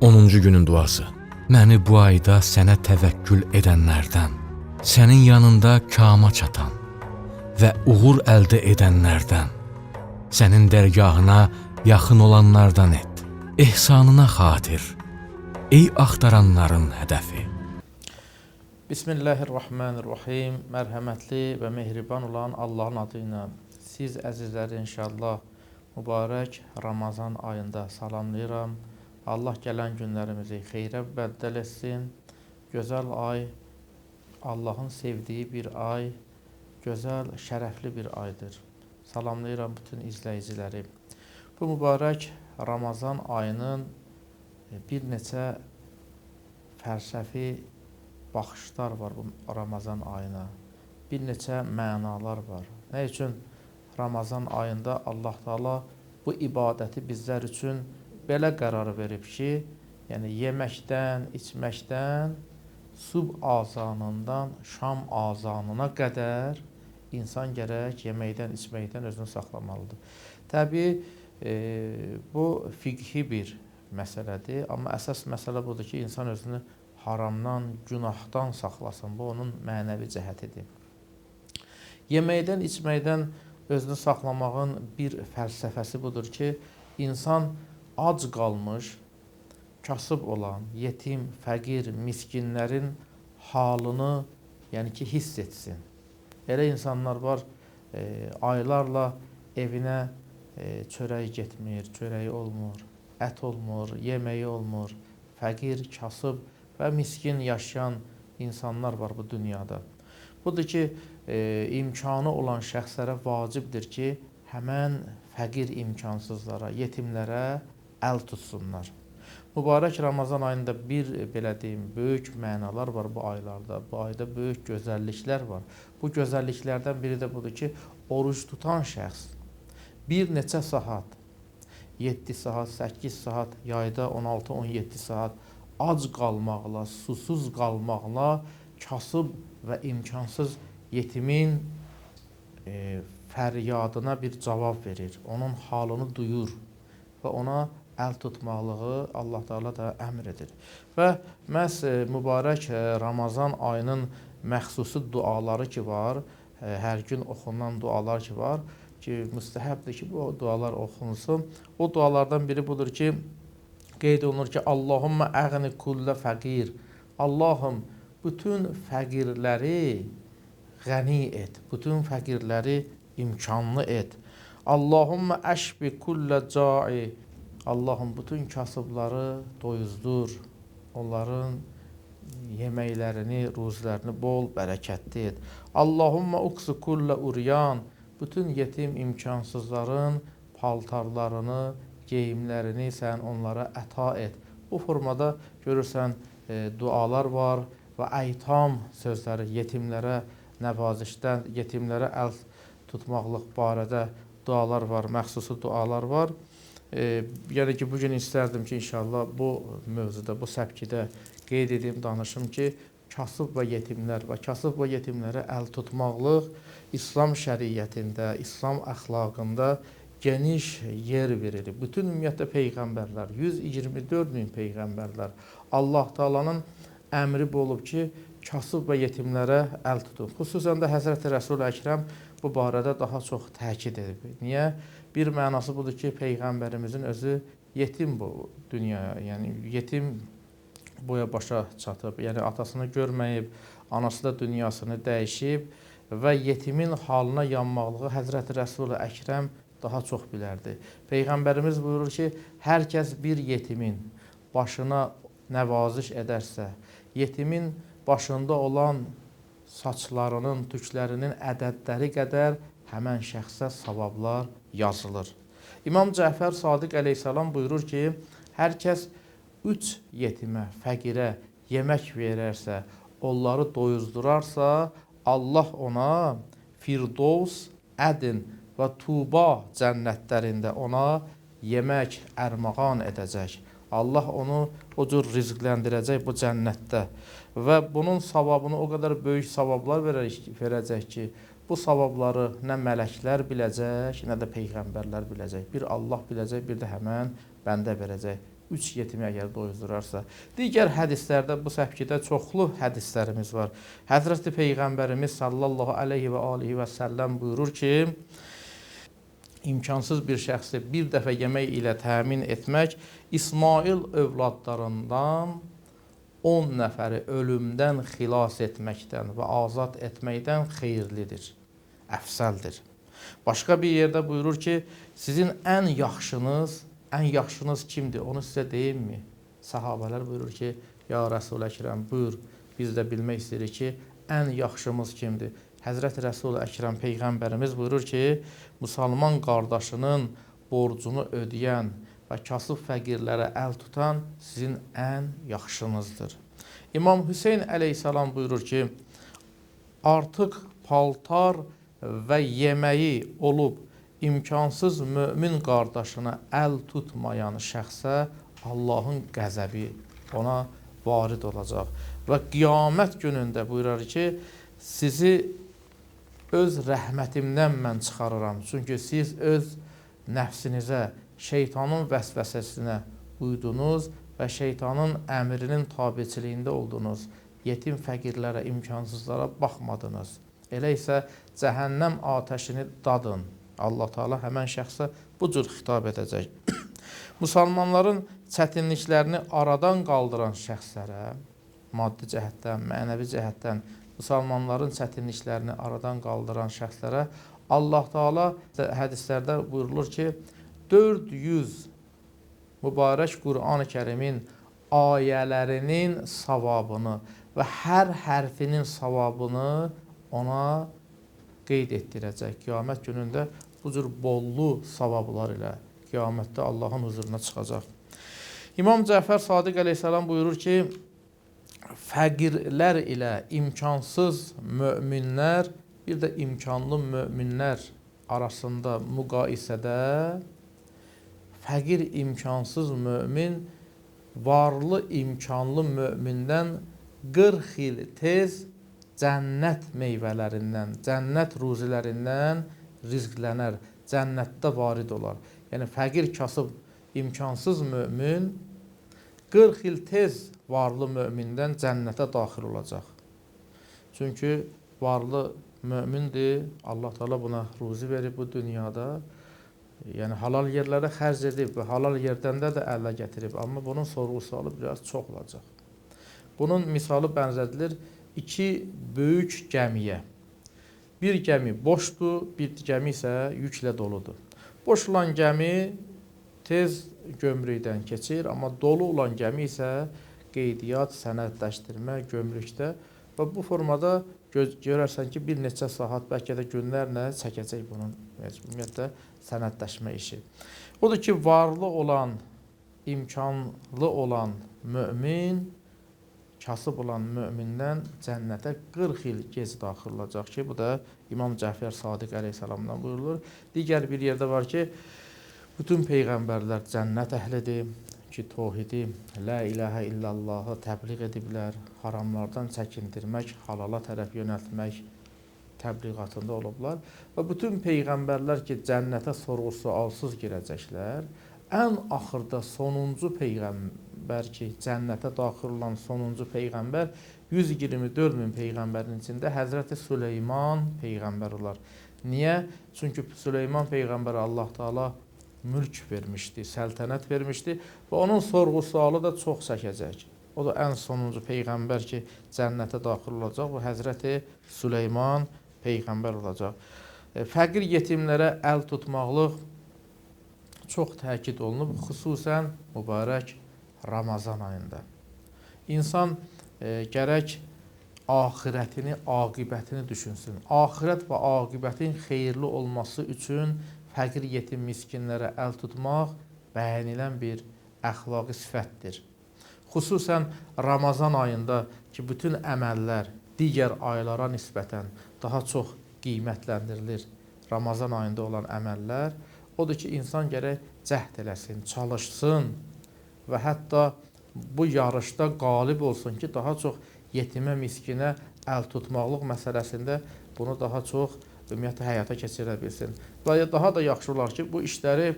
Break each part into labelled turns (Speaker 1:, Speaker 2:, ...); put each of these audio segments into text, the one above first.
Speaker 1: 10-cu günün duası. Məni bu ayda sənə təvəkkül edənlərdən, sənin yanında kama çatan və uğur əldə edənlərdən, sənin dərgahına yaxın olanlardan et. Ehsanına xatir, ey axtaranların hədəfi.
Speaker 2: Bismillahirrahmanirrahim. Mərhəmətli və mehriban olan Allahın adı ilə siz əzizləri inşallah mübarək Ramazan ayında salamlayıram. Allah gələn günlərimizi xeyrə bəddəl etsin. Gözəl ay, Allahın sevdiyi bir ay, gözəl, şərəfli bir aydır. Salamlayıram bütün izləyiciləri. Bu mübarək Ramazan ayının bir neçə fəlsəfi baxışlar var bu Ramazan ayına. Bir neçə mənalar var. Nə üçün Ramazan ayında Allah Taala bu ibadəti bizlər üçün belə qərar verib ki, yəni yeməkdən, içməkdən, sübh azanından şam azanına qədər insan gərək yeməkdən, içməkdən özünü saxlamalıdır. Təbii bu fiqhi bir məsələdir, amma əsas məsələ budur ki, insan özünü haramdan, günahdan saxlasın. Bu onun mənəvi cəhətidir. Yeməkdən, içməkdən özünü saxlamağın bir fəlsəfəsi budur ki, insan ac qalmış, kasıb olan, yetim, fəqir, miskinlərin halını, yəni ki, hiss etsin. Elə insanlar var, aylarla evinə çörək getmir, çörəyi olmur, ət olmur, yeməyi olmur, fəqir, kasıb və miskin yaşayan insanlar var bu dünyada. Budur ki, imkanı olan şəxslərə vacibdir ki, həmən fəqir imkansızlara, yetimlərə əl tutsunlar. Mübarək Ramazan ayında bir, belə deyim, böyük mənalar var bu aylarda. Bu ayda böyük gözəlliklər var. Bu gözəlliklərdən biri də budur ki, oruc tutan şəxs bir neçə saat, 7 saat, 8 saat, yayda 16-17 saat ac qalmaqla, susuz qalmaqla kasıb və imkansız yetimin fəryadına bir cavab verir. Onun halını duyur və ona əl tutmaqlığı Allah Teala da əmr edir. Və məhz mübarək Ramazan ayının məxsusi duaları ki var, hər gün oxunan dualar ki var, ki müstəhəbdir ki, bu dualar oxunsun. O dualardan biri budur ki, qeyd olunur ki, Allahümmə əğni kullə fəqir. Allahım, bütün fəqirləri qəni et, bütün fəqirləri imkanlı et. Allahümmə əşbi kullə cai. Allahım, bütün kasıbları doyuzdur, onların yeməklərini, ruzilərini bol, bərəkətli et. Allahümmə uqsu kullə uryan. Bütün yetim imkansızların paltarlarını, geyimlərini sən onlara əta et. Bu formada görürsən dualar var və əytam sözləri yetimlərə nəvazişdən, yetimlərə əl tutmaqlıq barədə dualar var, məxsusi dualar var. Yəni ki, bugün istərdim ki, inşallah bu mövzuda, bu səpkidə qeyd edim, danışım ki, kasıb və yetimlər və kasıb və yetimlərə əl tutmaqlıq İslam şəriətində, İslam əxlaqında geniş yer verilir. Bütün ümumiyyətlə peyğəmbərlər, 124 min peyğəmbərlər, Allah Taala'nın əmri bu olub ki, kasıb və yetimlərə əl tutun. Xüsusən də Həzrəti Rəsul Əkrəm bu barədə daha çox təkid edib. Niyə? Bir mənası budur ki, peyğəmbərimizin özü yetim bu dünyaya, yəni yetim boya başa çatıb, yəni atasını görməyib, anası da dünyasını dəyişib və yetimin halına yanmaqlığı Həzrəti Rəsul Əkrəm daha çox bilərdi. Peyğəmbərimiz buyurur ki, hər kəs bir yetimin başına nəvaziş edərsə, yetimin başında olan saçlarının, tüklərinin ədədləri qədər həmən şəxsə savablar yazılır. İmam Cəfər Sadiq əleyhissalam buyurur ki, hər kəs 3 yetimə, fəqirə yemək verərsə, onları doyuzdurarsa, Allah ona Firdovs, Ədin və Tuba cənnətlərində ona yemək ərmağan edəcək. Allah onu o cür rizqləndirəcək bu cənnətdə və bunun savabını o qədər böyük savablar verəcək ki, bu savabları nə mələklər biləcək, nə də peyğəmbərlər biləcək. Bir Allah biləcək, bir də həmən bəndə verəcək. 3 yetimi əgər doyuzdurarsa. Digər hədislərdə bu səpkidə çoxlu hədislərimiz var. Həzrəti Peyğəmbərimiz sallallahu əleyhi və alihi və səlləm buyurur ki, imkansız bir şəxsi bir dəfə yemək ilə təmin etmək İsmail övladlarından 10 nəfəri ölümdən xilas etməkdən və azad etməkdən xeyirlidir, əfsəldir. Başqa bir yerdə buyurur ki, sizin ən yaxşınız, ən yaxşınız kimdir? Onu sizə deyimmi? Səhabələr buyurur ki, ya Rəsul-i Əkrəm, buyur, biz də bilmək istəyirik ki, ən yaxşımız kimdir? Həzrəti Rəsul-i Əkrəm Peyğəmbərimiz buyurur ki, müsəlman qardaşının borcunu ödəyən və kasıb fəqirlərə əl tutan sizin ən yaxşınızdır. İmam Hüseyn əleyhissalam buyurur ki, artıq paltar və yeməyi olub imkansız mömin qardaşına əl tutmayan şəxsə Allahın qəzəbi ona varid olacaq. Və qiyamət günündə buyurar ki, sizi öz rəhmətimdən mən çıxarıram. Çünki siz öz nəfsinizə, şeytanın vəsvəsəsinə uydunuz və şeytanın əmrinin tabeçiliyində oldunuz. Yetim fəqirlərə, imkansızlara baxmadınız. Elə isə cəhənnəm atəşini dadın. Allah Teala həmən şəxsə bu cür xitab edəcək. Müsəlmanların çətinliklərini aradan qaldıran şəxslərə, maddi cəhətdən, mənəvi cəhətdən müsəlmanların çətinliklərini aradan qaldıran şəxslərə Allah Teala hədislərdə buyurulur ki, 400 mübarək Qur'an-ı Kərimin ayələrinin savabını və hər hərfinin savabını ona qeyd etdirəcək. Qiyamət günündə bu cür bollu savablar ilə qiyamətdə Allahın huzuruna çıxacaq. İmam Cəfər Sadiq əleyhissalam buyurur ki, fəqirlər ilə imkansız möminlər, bir də imkanlı möminlər arasında müqayisədə fəqir imkansız mömin varlı imkanlı mömindən 40 il tez cənnət meyvələrindən, cənnət ruzilərindən rizqlənər, cənnətdə varid olar. Yəni fəqir, kasıb, imkansız mömin 40 il tez varlı mömindən cənnətə daxil olacaq. Çünki varlı mömindir, Allah Teala buna ruzi verib bu dünyada. Yəni halal yerlərə xərc edib və halal yerdən də ələ gətirib. Amma bunun sorğu-sualı biraz çox olacaq. Bunun misalı bənzədilir iki böyük gəmiyə. Bir gəmi boşdur, bir gəmi isə yüklə doludur. Boş olan gəmi tez gömrükdən keçir, amma dolu olan gəmi isə qeydiyyat, sənədləşdirmə, gömrükdə və bu formada görərsən ki, bir neçə saat, bəlkə də günlərlə çəkəcək bunun ümumiyyətlə sənədləşmə işi. Odur ki, varlı olan, imkanlı olan mömin, kasıb olan mömindən cənnətə 40 il gec daxil olacaq ki, bu da İmam Cəfər Sadiq əleyhissalamdan buyurulur. Digər bir yerdə var ki, bütün peyğəmbərlər cənnət əhlidir ki, tohidi, la ilahə illallahı təbliğ ediblər, haramlardan çəkindirmək, halala tərəf yönəltmək təbliğatında olublar. Və bütün peyğəmbərlər ki, cənnətə sorğu-sualsız girəcəklər, ən axırda sonuncu peyğəmbər ki, cənnətə daxil olan sonuncu peyğəmbər 124 min peyğəmbərin içində Həzrəti Süleyman peyğəmbər olar. Niyə? Çünki Süleyman peyğəmbərə Allah Teala mülk vermişdi, səltənət vermişdi və onun sorğu-sualı da çox çəkəcək. O da ən sonuncu peyğəmbər ki, cənnətə daxil olacaq və Həzrəti Süleyman peyğəmbər olacaq. Fəqir yetimlərə əl tutmaqlıq çox təkid olunub, xüsusən mübarək Ramazan ayında. İnsan gərək axirətini, aqibətini düşünsün. Axirət və aqibətin xeyirli olması üçün fəqir, yetim, miskinlərə əl tutmaq bəyənilən bir əxlaqi sifətdir. Xüsusən Ramazan ayında ki, bütün əməllər digər aylara nisbətən daha çox qiymətləndirilir. Ramazan ayında olan əməllər, odur ki, insan gərək cəhd eləsin, çalışsın və hətta bu yarışda qalib olsun ki, daha çox yetimə, miskinə əl tutmaqlıq məsələsində bunu daha çox ümumiyyətlə həyata keçirə bilsin. Və daha da yaxşı olar ki, bu işləri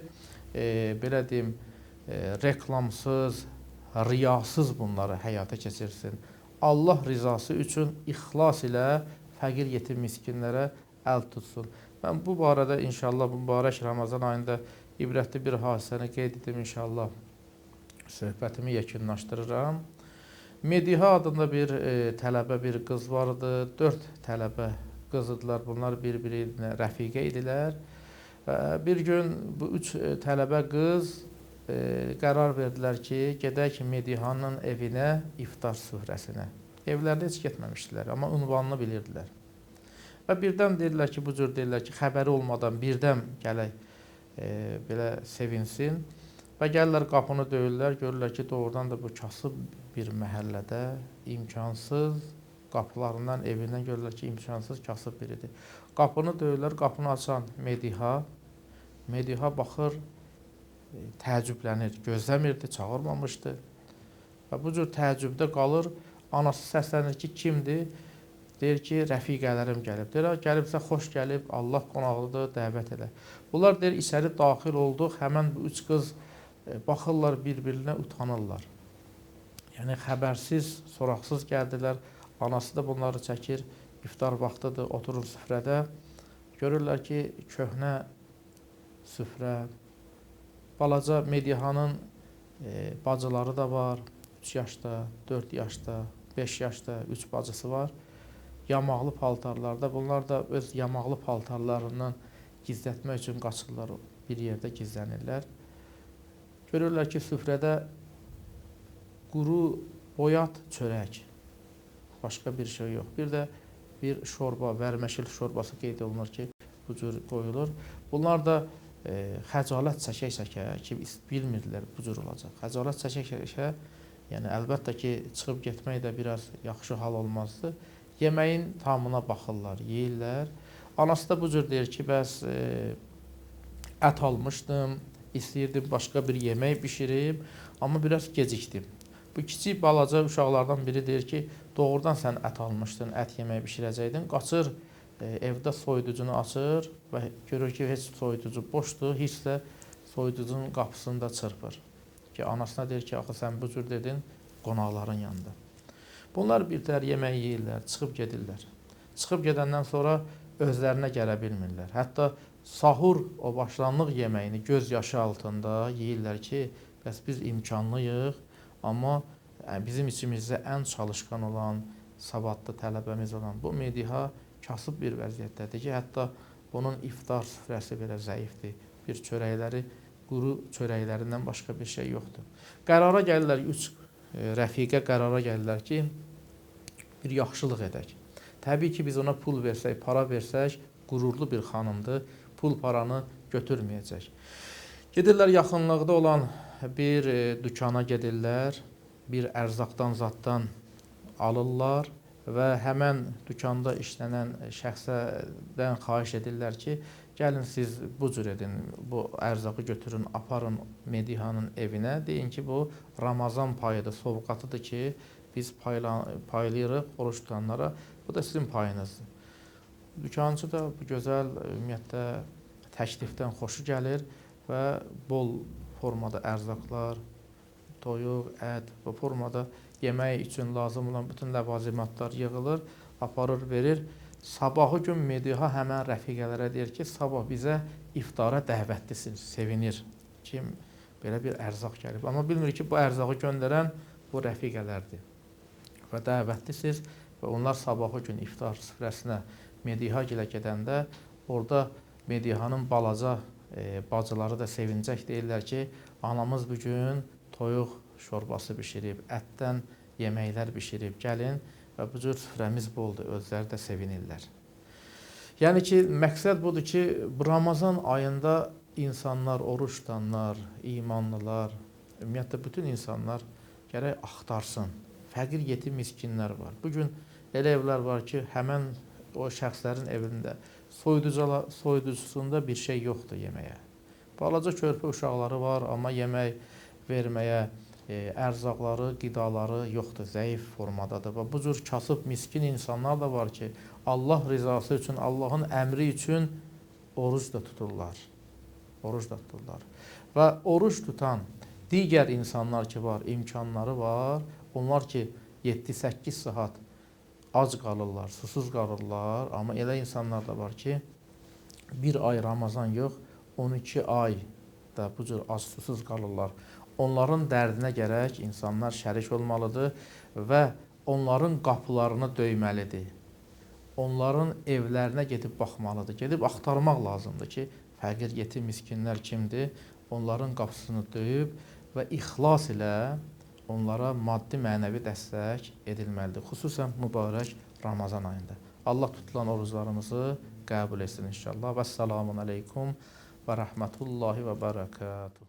Speaker 2: belə deyim, reklamsız, riyasız bunları həyata keçirsin. Allah rizası üçün ixlas ilə fəqir, yetim, miskinlərə əl tutsun. Mən bu barədə inşallah mübarək Ramazan ayında ibrətli bir hadisəni qeyd edim inşallah. Söhbətimi yekunlaşdırıram. Mediha adında bir tələbə, bir qız vardı. 4 tələbə qız idilər. Bunlar bir-birinə rəfiqə idilər. Bir gün bu 3 tələbə qız qərar verdilər ki, gedək Medihanın evinə, iftar süfrəsinə. Evlərdə heç getməmişdilər, amma ünvanını bilirdilər. Və birdən deyirlər ki, bu cür deyirlər ki, xəbəri olmadan birdən gələk, belə sevinsin. Və gəlirlər, qapını döyürlər, görürlər ki, doğrudan da bu kasıb bir məhəllədə imkansız, qapılarından, evindən görürlər ki, imkansız kasıb biridir. Qapını döyürlər, qapını açan Mediha, Mediha baxır, təəccüblənir, gözləmirdi, çağırmamışdı. Və bu cür təəccübdə qalır, anası səslənir ki, kimdir? Deyir ki, rəfiqələrim gəlib. Deyir, gəlibsə xoş gəlib, Allah qonaqlıdır, dəvət elə. Bunlar deyir, içəri daxil olduq, həmən bu 3 qız baxırlar, bir-birinə utanırlar. Yəni, xəbərsiz, soraqsız gəldilər. Anası da bunları çəkir, iftar vaxtıdır, oturur süfrədə. Görürlər ki, köhnə süfrə, balaca Medihanın bacıları da var, 3 yaşda, 4 yaşda, 5 yaşda 3 bacısı var. Yamaqlı paltarlarda, bunlar da öz yamaqlı paltarlarından gizlətmək üçün qaçırlar, bir yerdə gizlənirlər. Görürlər ki, süfrədə quru boyat çörək, başqa bir şey yox. Bir də bir şorba, vərməşil şorbası qeyd olunur ki, bu cür qoyulur. Bunlar da xəcalət çəkə-çəkə ki, bilmirdilər bu cür olacaq. Xəcalət çəkə-çəkə, yəni əlbəttə ki, çıxıb getmək də biraz yaxşı hal olmazdı. Yeməyin tamına baxırlar, yeyirlər. Anası da bu cür deyir ki, bəs ət almışdım, istəyirdim başqa bir yemək bişirim, amma biraz gecikdim. Bu kiçik balaca uşaqlardan biri deyir ki, doğrudan sən ət almışdın, ət yeməyi bişirəcəkdin. Qaçır, evdə soyuducunu açır və görür ki, heç soyuducu boşdur, hisslə soyuducunun qapısını da çırpır. Ki, anasına deyir ki, axı sən bu cür dedin qonaqların yanında. Bunlar bir tər yemək yeyirlər, çıxıb gedirlər. Çıxıb gedəndən sonra özlərinə gələ bilmirlər. Hətta sahur o başlanlıq yeməyini göz yaşı altında yeyirlər ki, bəs biz imkanlıyıq, amma bizim içimizdə ən çalışqan olan, savadlı tələbəmiz olan bu Mediha kasıb bir vəziyyətdədir ki, hətta bunun iftar süfrəsi belə zəifdir. Bir çörəkləri, quru çörəklərindən başqa bir şey yoxdur. Qərara gəlirlər, 3 rəfiqə qərara gəlirlər ki, bir yaxşılıq edək. Təbii ki, biz ona pul versək, para versək, qürurlu bir xanımdır, pul paranı götürməyəcək. Gedirlər, yaxınlıqda olan bir dükana gedirlər, bir ərzaqdan, zaddan alırlar və həmən dükanda işlənən şəxsədən xahiş edirlər ki, gəlin siz bu cür edin, bu ərzağı götürün, aparın Medihanın evinə, deyin ki, bu Ramazan payıdır, sovqatıdır ki, biz paylayırıq oruç tutanlara, bu da sizin payınızdır. Dükançı da bu gözəl ümumiyyətlə təklifdən xoşu gəlir və bol formada ərzaqlar, toyuq, ət bu formada yemək üçün lazım olan bütün ləvazimatlar yığılır, aparır, verir. Sabahı gün Mediha həmən rəfiqələrə deyir ki, sabah bizə iftara dəvətlisiniz, sevinir ki, belə bir ərzaq gəlib. Amma bilmir ki, bu ərzağı göndərən bu rəfiqələrdir və dəvətlisiniz və onlar sabahı gün iftar süfrəsinə Mediha gilə gedəndə orada Medihanın balaca bacıları da sevincək deyirlər ki, anamız bugün toyuq şorbası bişirib, ətdən yeməklər bişirib, gəlin və bu cür süfrəmiz boldur, özləri də sevinirlər. Yəni ki, məqsəd budur ki, Ramazan ayında insanlar, oruç tutanlar, imanlılar, ümumiyyətlə bütün insanlar gərək axtarsın. Fəqir, yetim, miskinlər var. Bugün elə evlər var ki, həmən o şəxslərin evində soyuducusunda bir şey yoxdur yeməyə. Balaca körpə uşaqları var, amma yemək verməyə ərzaqları, qidaları yoxdur, zəif formadadır. Və bu cür kasıb, miskin insanlar da var ki, Allah rizası üçün, Allahın əmri üçün oruc da tuturlar. Oruc da tuturlar. Və oruc tutan Digər insanlar ki var, imkanları var, onlar ki 7-8 saat ac qalırlar, susuz qalırlar, amma elə insanlar da var ki, bir ay Ramazan yox, 12 ay da bu cür ac susuz qalırlar. Onların dərdinə gərək insanlar şərik olmalıdır və onların qapılarını döyməlidir. Onların evlərinə gedib baxmalıdır. Gedib axtarmaq lazımdır ki, fəqir, yetim, miskinlər kimdir? Onların qapısını döyüb və ixlas ilə onlara maddi, mənəvi dəstək edilməlidir. Xüsusən mübarək Ramazan ayında. Allah tutulan oruclarımızı qəbul etsin inşallah. Vəssalamun aleykum və rəhmətullahi və bərəkatuhu.